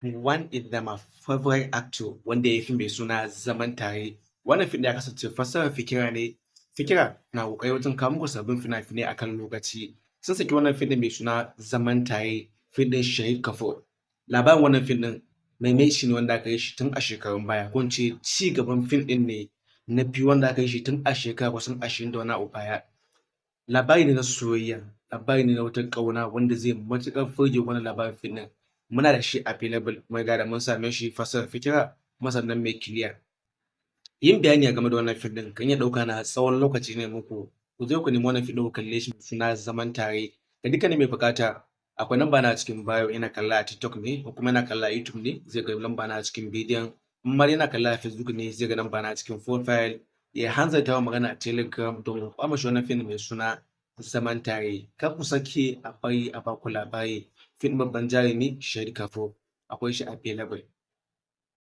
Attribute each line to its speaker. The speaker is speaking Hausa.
Speaker 1: One is my favorite actor wanda ya yi fim mai suna Zaman Tare. Wannan fim ya kasance fassarar Fikira ne. Fikira na ƙoƙari wajen kawo muku sabbin fina-finai a kan lokaci. Sun saki wannan fim ɗin mai suna Zaman Tare, fim ɗin Shahid Kapoor. Labarin wannan fim ɗin maimaici ne wanda aka yi shi tun a shekarun baya, ko in ce ci gaban fim ɗin ne na biyu wanda aka yi shi tun a shekara kusan 20 da wani abu baya. Labari ne na soyayya, labari ne na wata ƙauna wanda zai matuƙar burge ku, wannan labarin fim ɗin. Muna da shi available, mun riga da mun same shi, fassarar Fikira, kuma sannan mai clear. Yin bayani a game da wannan fim ɗin kan iya ɗauka na tsawon lokaci ne muku. Ku je ku nemi wannan fim ɗin ku kalle shi mai suna Zaman Tare. Ga dukkanin mai buƙata, akwai namba na a cikin bio. Yana kalla a TikTok ne ko kuma yana kalla a YouTube ne, zai ga lamba na a cikin bidiyon. In ma yana kalla a Facebook ne, zai ga namba na a cikin profile. Ya hanzarta magana a Telegram domin ku kwama shi wannan fim mai suna Zaman Tare. Kar ku sake a bari a baku labari. Fim babban jarumi Shahid Kapoor, akwai shi available.